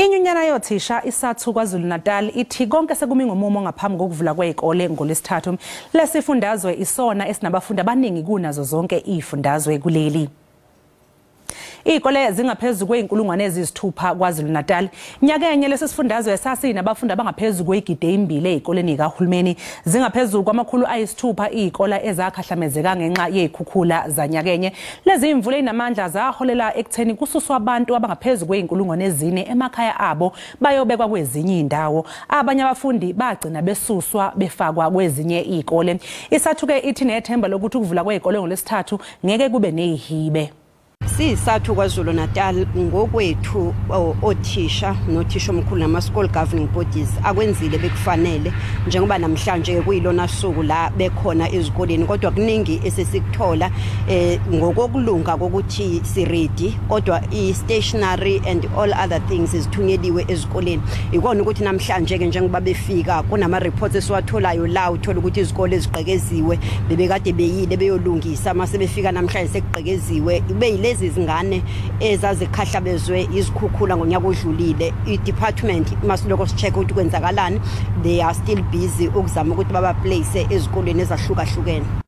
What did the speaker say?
Inyunyana yothisha iSADTU KwaZulu-Natal ithi konke sekumi ngomumo ngaphambi kokuvula kwezikole ngoLwesithathu. Lesifundazwe isona esinabafundi abaningi kunazo zonke izifundazwe kuleli. Izikole zingaphezu kwe-6,000 KwaZulu-Natal. Nyakenye lesi sifundazwe sasinabafundi abangaphezu kwe-2,000 ezikoleni zikahulumeni. Zingaphezu kwama-600 izikole ezakhahlamezeka ngenxa yezikhukhula zanyakenye. Lezi imvula ezinamandla zaholela ekutheni kususwa abantu abangaphezu kwe-4,000 emakhaya abo bayobekwa kwezinye indawo. Abanye abafundi bagcina besuswa befakwa kwezinye izikole. ISADTU-ke ithi nethemba lokuthi ukuvula kwezikole ngoLwesithathu ngeke kube nezihibe. SiyiSADTU KwaZulu Natal ngokwethu othisha nothisha omkhulu nama school governing bodies akwenzile bekufanele, njengoba namhlanje kuyilona suku la bekhona ezikoleni, kodwa kuningi esesikuthola ngokokulunga kokuthi si ready, kodwa i stationery and all other things izithunyeliwe ezikoleni. Ikona ukuthi namhlanje ke njengoba befika kunama reports esiwatholayo la, uthola ukuthi izikole ezigqekeziwe bebekade beyile beyolungisa, mase befika namhlanje sekugqekeziwe. Beyilezi izingane ezazikhahlabezwe izikhukhula ngonyaka odlulile. I-department masiloko si-check ukuthi kwenzakalani, they are still busy ukuzama ukuthi baba place ezikoleni ezahlukahlukene.